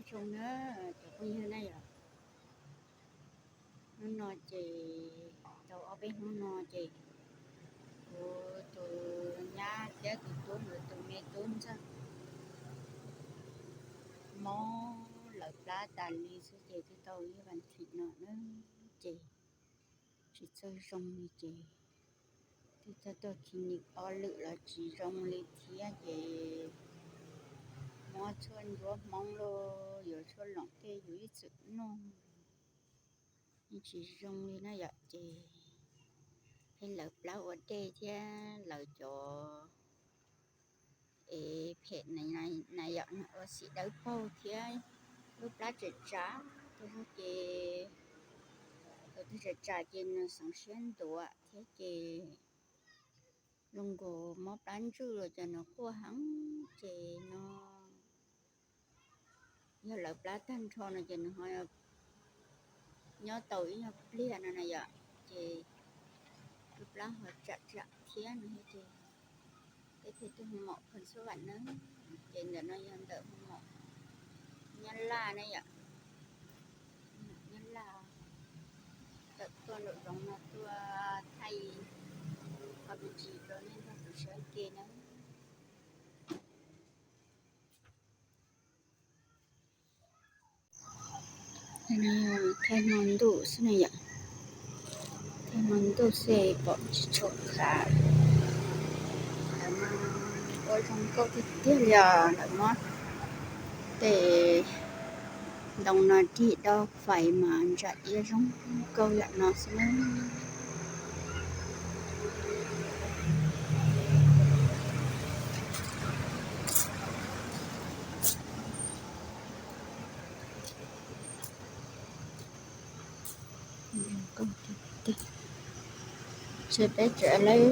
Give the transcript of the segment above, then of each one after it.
Zoo na, cov phooj ywg na yom, hnub no ces tau ob peb hnub no ces kuv tus nyab thiab tus tub nkawd tus me tub ntxawg mob lawv plab tas li xwb ces twb tau ib vas thiv no na, ces tsis txawj zoo li ces twb tau tuaj clinic ob lwm los tsis zoo li thiab ces muab tshuaj ntsuab hmoob los yuav tshuaj loos tej yus ib txwm noj yeej tsis zoo li na yom ces pheej lawv plab ua dej thiab lawv cov es phem na yom, ua xim dawb paug thiab lub plab tsam tsam, tus zog ces tus twg tsam tsam ces nws xeev siab ntuav thiab ces zoo nkaus mob plab ntswj los cas nws quaj heev ces no yog lawv plab tag nrho no ces nws ho nyob tau ib nyuag pliag no na yom, ces lub plab ho tsam tsam thiab no ces peb thiaj tuaj hu mom pheej xub vam na, ces ntawm no yog ntawm hu mom Nyab Laj na yom, Nyab Laj tawm tuaj nraum zoov no tuaj thaij qhov me ntsis rau nej nrog kuv saib ke na. Thaij hmo ntuj xwb na yom, thaij hmo ntuj xwb pom tsis tshua khav. Lawv mas ua zoo nkauj tiag tiag li os, lawv muab tej ntoo no rig do fais mas ntsa iab zoo nkauj yam no xwb na. Ces peb tseem lawv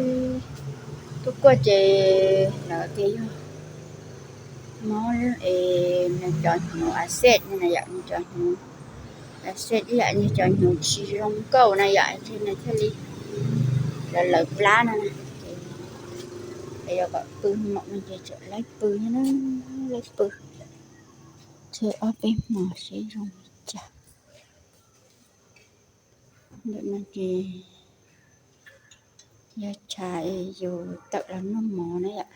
tuaj kuaj ces lawv tias yog mob es nws cov hnyuv a xej na yom, nws cov hnyuv a xej ib yam nws cov hnyuv tsis zoo nkauj na yom, nws thiaj li lawv lawv plab no na. Ces yog kom pw hmo no ces tseem laib pw thiab na, laib pw tseg ob peb hmo seb zoo li cas. Ntawm no ces yog tshav yus tawm los noj mov na yom,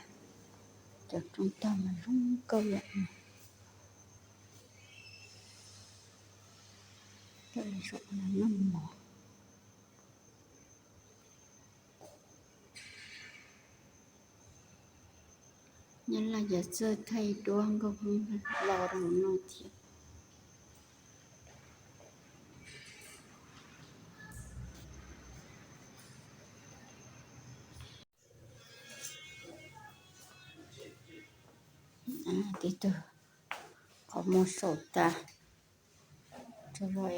cov tsoo tag mas zoo nkauj yam no. Tawm los noj mov. Nyab Laj yog txawj thaij duab nkauj Hmoob los rau no thiab. Tib tug qhov muag saum tas, tsuas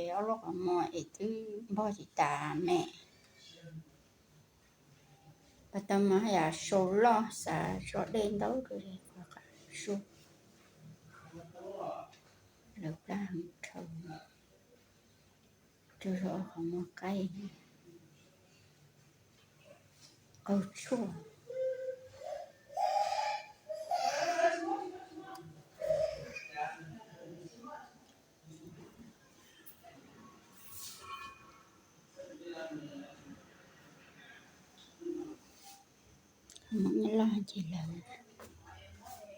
yog ob lub qhov muag es twb npog tsis tas me. Pas tau mas yam sau loj xav tso dej ntau rau qhov qab su. Lawv plab heev dhau, tsuas yog qhov muag qaib qaug tshuaj. Hmoob Nyab Laj ces lawv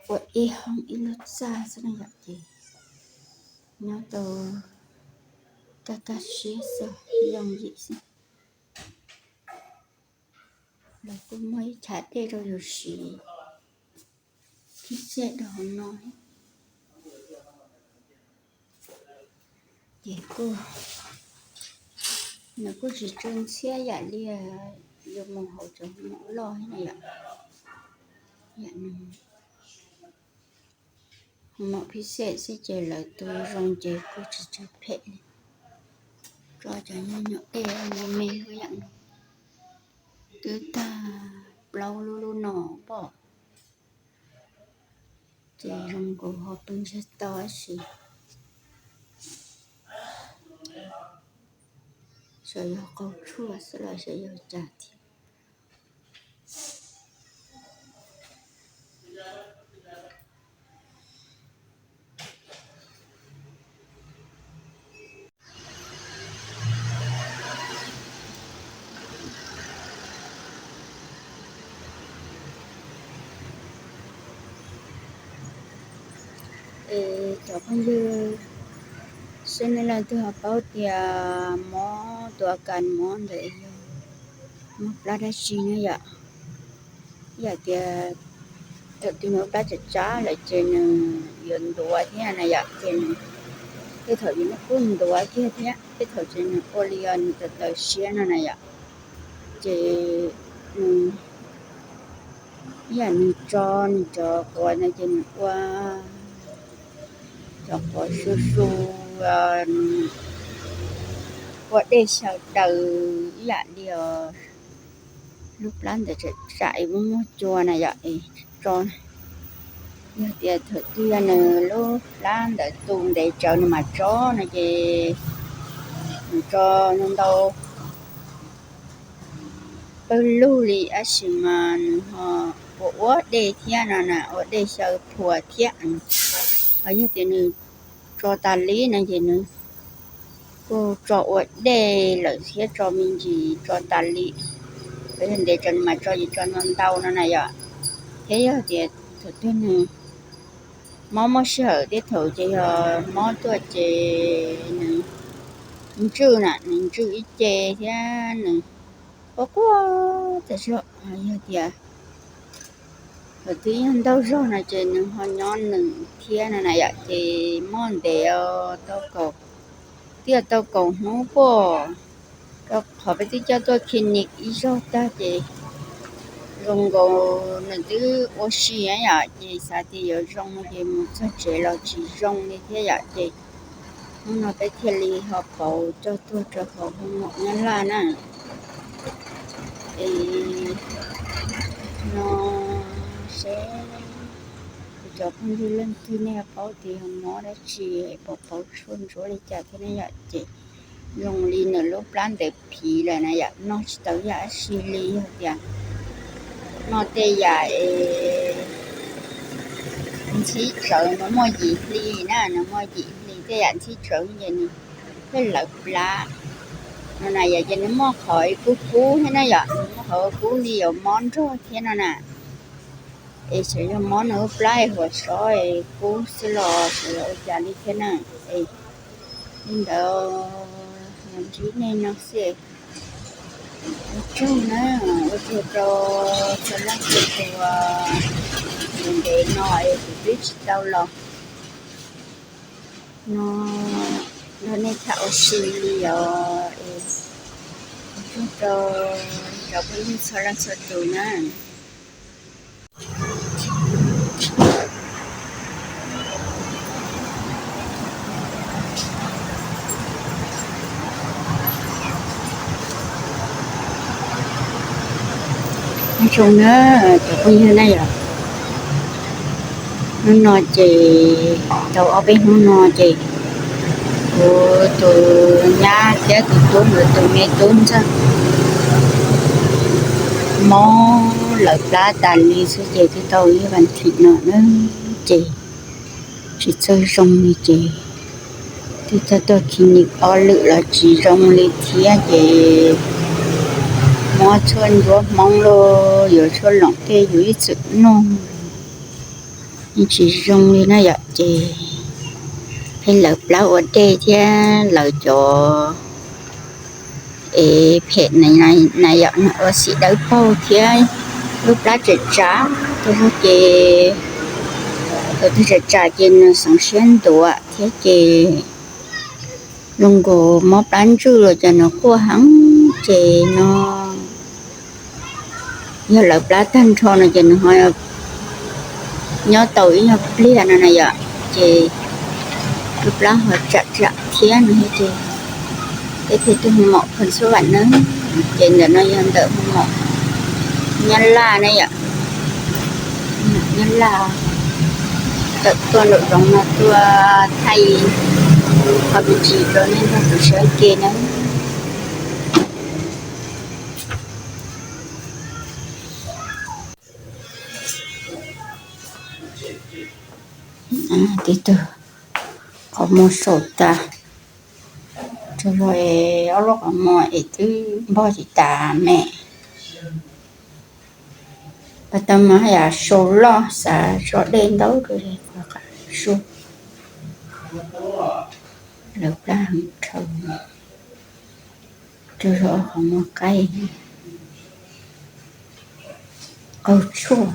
ua ib hoob ib lub txaj xwb na yom, ces nyob tau kaj kaj siab xwb, yooj yim xwb. Lawv kuj muaj ib chav dej rau yus siv, khib xej rau hauv no. Ces kuj, nws kuj tsis tsw ntxhiab yam li yus mus hauv cov hoo maum loj na yom. Yam no hoo maum phij xej xwb ces lawv tu zoo ces kuj tsis tsw phem li. Tso cov nyuag nyuag dej me me yam no twb tag plaub lub lub no pom. Ces zoo nkaus ho pw ntsiag to tab sis xyov yog qaug tshuaj xwb los xyov yog cas thiab. Cov phooj ywg, seb nej leej twg ho paub tias mob tus a kas mob ntawd yog mob plab dab tsi na yom? Ib yam tias thaum twg nws plab tsav tsav lawm ces nws yuav ntuav thiab na yom, ces nws tej thaum yus nws kuj ntuav kiag thiab, tej thaum ces nws ua li os nws tawv tawv siab no na yom. Ces nws, ib yam nws tso nws cov quav no ces nws ua cov quav su su, ua dej xyaw daws ib yam li os. Lub plab ntawd tsam tsam es muaj muaj cua na yom, es tso. Yog tias thaum twg yog nws lub plab ntawd tu ntev tsawv nws mam tso no ces nws tso ntau ntau pawg lug li, tab sis mas nws ho ua ua dej thiab no na, ua dej xyaw phuam thiab. Ho yog tias nws tso tas li no ces nws kuj tso ua dej lawm thiab, tso me ntsis tso tas li. Yog ntev tsawv nws mam tso ces tso ntau ntau no na yom. Thiab yog tias thaum twg nws mob muaj sij hawm tej thaum ces yog mob tuaj ces nws ntswj na, nws ntswj ib ce thiab nws quaj quaj tas zog. Yog tias thaum twg yog ntaug zog no ces nws ho nyob nws thiab no na yom, ces mob ntev tau kaum, twb yog tau kaum hnub puag rau qhov peb twb coj tuaj clinic ib zaug tag ces zoo nkaus nws twb ua si na yom, ces xav tias yuav zoo no ces mus txog tsev los tsis zoo li thiab yom, ces hnub no peb thiaj li ho pauv coj tuaj rau hauv Hmoob Muam Nyab Laj na. Es no seb kuv cov phooj ywg leej twg nej ho paub tias yog mob dab tsi es pauv pauv tshuaj ntsuab li cas thiab ne yom, ces zoo li nws lub plab ntawd phiv lawm na yom, noj tsis tau yam dab tsi li. Yog tias noj tej yam es ntxhib tsawv, nws muaj yim hli na, nws muaj yim hli, tej yam ntxhib tsawv ces nws thiaj lawv plab no na yom, ces nws muaj qhov kub kub thiab na yom, nws muaj qhov kub li yuav mob nrog thiab no na. Es xyov yog mob nws lub plab es huas sov es kub xwb los xyov yog ua cas li thiab na. Es li ntawd los ntsib nej no xwb. Ua tsaug na, ua tsaug rau txhua leej txhua tus uas ntev no es kuv twb tsis tau los no nrog nej tham ua si li os. Es ua tsaug rau cov phooj ywg txhua leej txhua tus na. Nyob zoo na cov phooj ywg na yom, hnub no ces tau ob peb hnub no ces kuv tus nyab thiab tus tub nkawd tus me tub ntxawg mob lawv plab tas li xwb ces twb tau ib vas thiv no na, ces tsis txawj zoo li ces twb tau tuaj clinic ob lwm los tsis zoo li thiab ces mob tshuaj ntsuab Hmoob los yuav tshuaj loom tej yus ib txwm noj yeej tsis zoo li na yom, ces pheej lawv plab ua dej thiab lawv cov es phem na yom, nws ua xim dawb paug thiab lub plab tsam tsam, tus zog ces thaum twg tsam tsam ces nws xeev siab ntuav thiab ces zoo nkaus mob plab ntswj los cas nws quaj heev ces no yog lawv plab tag nrho no ces nws ho nyob tau ib nyuag pliag no na yom, ces lub plab ho tsam tsam thiab no ces peb thiaj tuaj hu mom Phoos Xub Vam na, ces ntawm no yog ntawm hu mom Nyab Laj na yom, Nyab Laj tawm tuaj nraum zoov no tuaj thaij qhov me ntsis rau nej nrog kuv saib ke na. Tib tug qhov muag saum tas, rau ob lub qhov muag es twb npog tsis tas me. Pas tas mas yam sau loj xav tso dej ntau rau su. Lawv plab heev dhau, rau qhov muaj qaib, qaug tshuaj.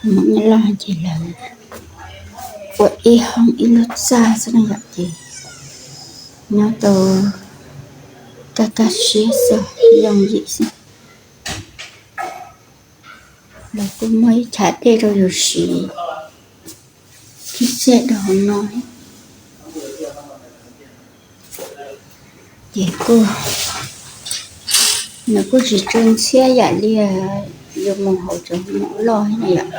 Hmoob Nyab Laj ces lawv ua ib hoob ib lub txaj xwb na yom, ces nyob tau kaj kaj siab xwb, yooj yim xwb. Lawv kuj muaj ib chav dej rau yus siv, khib tsheb rau hauv no. Ces kuj, nws kuj tsis tsw ntxhiab yam li yus mus hauv cov hoob mom loj na yom.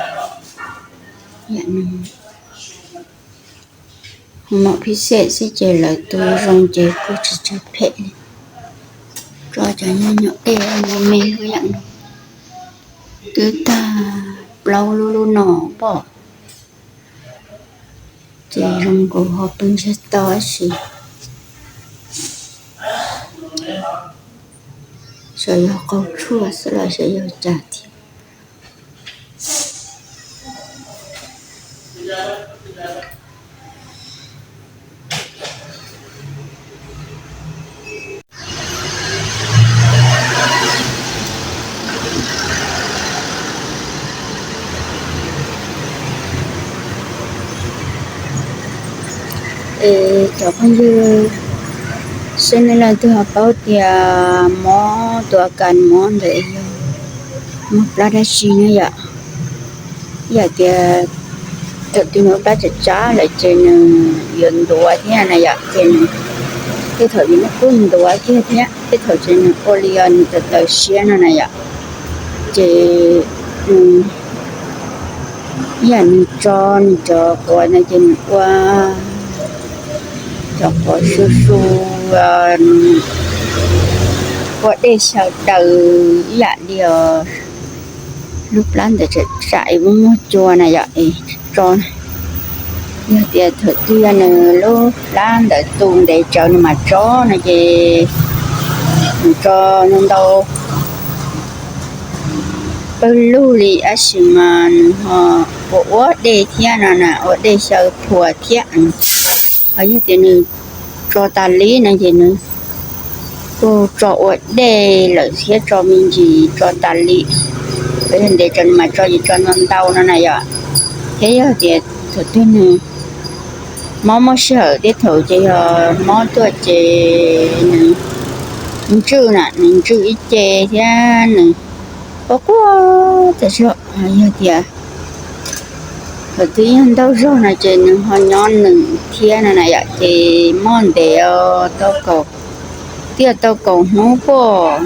Yam no, hoob mom phib xej xwb ces lawv tu zoo ces kuj tsis tsw phem li. Tso cov nyuag nyuam dej me me yam no twb tag plaub lub lub no pom. Ces zoo nkaus ho pw ntsiag to tab sis xyov yog qaug tshuaj xwb los xyov yog cas thiab. Es cov phooj ywg, saib nej leej twg ho paub tias mob tus a kas mob ntawd yog mob plab dab tsi na yom. Yam tias thaum twg nws plab tsav tsav lawm ces nws yuav ntuav thiab na yom, ces nws tej thaum ces nws kuj ntuav kiag thiab, tej thaum ces nws ua li os nws tawv tawv siab no na yom. Ces nws, ib yam nws tso nws cov quav no ces nws ua cov quav su su, ua dej xyaw daws ib yam li os. Lub plab ntawd tsam es muaj muaj cua na yom, es tso, yog tias thaum twg yog nws lub plab ntawd tu ntev tsawv nws mam tso no ces nws tso ntau pawg lug li tab sis mas nws ho ua ua dej thiab no na, ua dej xyaw phua thiab. Ho yog tias nws tso tas li no ces nws kuj tso ua dej lawm thiab tso me ntsis tso tas li. Yog ntev tsawv nws mam tso ces tso ntau ntau no na yom. Thiab yog tias thaum twg nws mob muaj sij hawm tej thaum ces yog mob tuaj ces nws ntswj na, nws ntswj ib ce thiab nws quaj quaj tas zog. Yog tias thaum twg yog ntaug zog no ces nws ho nyob nws thiab no na yom, ces mob ntev tau kaum, twb yog tau kaum hnub puas,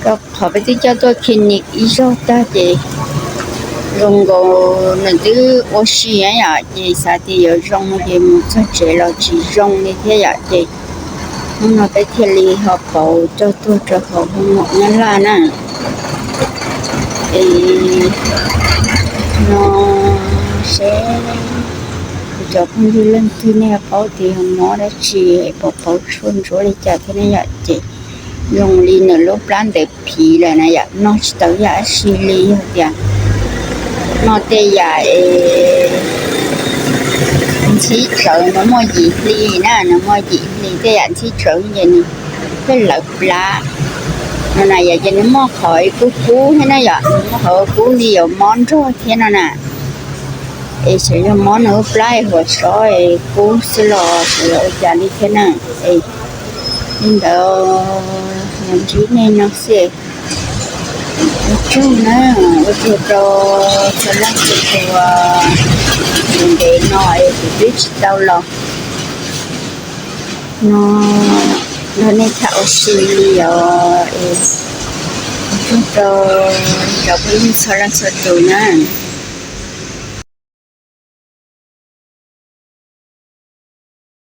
rau qhov peb twb coj tuaj clinic ib zaug tag ces zoo nkaus nws twb ua si yom, ces xav tias yuav zoo no ces mus txog tsev los tsis zoo li thiab yom, ces hnub no peb thiaj li ho pauv coj tuaj rau hauv hoob mom Nyab Laj na. Es no seb kuv cov phooj ywg leej twg nej ho paub tias yog mob dab tsi es pom pauv tshuaj ntsuav li cas thiab ne yom, ces zoo li nws lub plab ntawd phiv lawm na yom, noj tsis tau yam dab tsi li. Yog tias noj tej yam es ntxhib tsawv, nws muaj yim hli na, nws muaj yim hli tej yam ntxhib tsawv ces nws thiaj lawv plab no na yom, ces nws muaj qhov kub kub thiab na yom, nws muaj qhov kub li yuav mob nrog thiab no na. Es xyov yog mob nws lub plab es huas sov es kub xwb los xyov yog ua cas li thiab na. Es li ntawd los ntsib nej no xwb. Ua tsaug na, ua tsaug rau txhua leej txhua tus, ntev no es kuv twb tsis tau los no nrog nej tham ua si li os. Es ua tsaug rau cov phooj ywg txhua leej txhua tus na.